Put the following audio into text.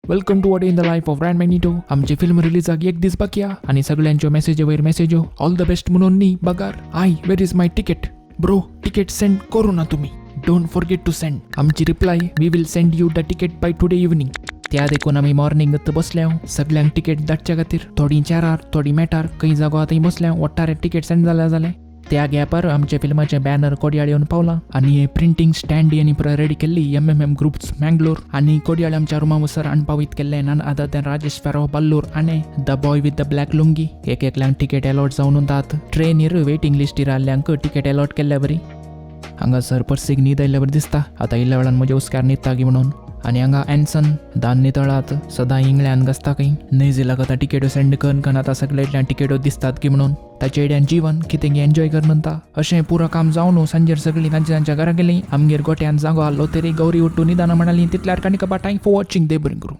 Welcome to a day in the life of Ryan Magnito. आमची film रिलीजाक एक दीस बाकी हा आनी सगळ्यांच्यो मेसेजी वयर मेसेज्यो ऑल the best म्हणून न्ही बगार I where is my ticket bro, ticket send करू ना तुमी, don't forget to send. आमची reply, we will send you the ticket by today evening. त्या देखून आमी मॉर्निंग बसल्या सगळ्यांक तिकेट धाडच्या खातीर. थोडीं चेरार, थोडीं मॅटार, खंय जागो थंय बसल्या. ओट्टारे तिकेट सेंड जाल्या जालें. त्या गॅपार आमच्या फिल्माचें बॅनर कोडयाळ येवन पावलां आनी हे प्रिंटींग स्टँड आनी पुराय रेडी केल्ली M M M groups Mangalore आनी कोडयाळ आमच्या रुमा वसर हाडून केल्ले none other than Rajesh Pharaoh Ballur आनी the boy with the black lungi. एक एकल्यांक तिकेट अलॉट जावन तात ट्रेनीर वेटिंग लिस्टीर आसल्यांक तिकेट अलॉट केल्ल्या बरी. हांगासर पर्सीक न्हीद आयिल्ल्या बरी दिसता. आतां इल्ल्या वेळान म्हज्या हुस्क्यार न्हिदता की म्हणून. आनी हांगा एन्सन दान नितळात सदां इंगळ्यान घासता खंय. नैझिलाक आतां टिकेटो सेंड करून करून आतां सगळे टिकेटो दिसतात की म्हणून. ताच्या येड्यान जीवन कितें एन्जॉय कर म्हणटा. अशें पुरो काम जावन सांजेर सगळीं तांच्या तांच्या घरा गेलीं. आमगेर गोट्यान जागो आहलो तरी गौरी उठून निदाना म्हणाली. तितल्यार काणी कबा. Thank for watching. देव बरें करूं.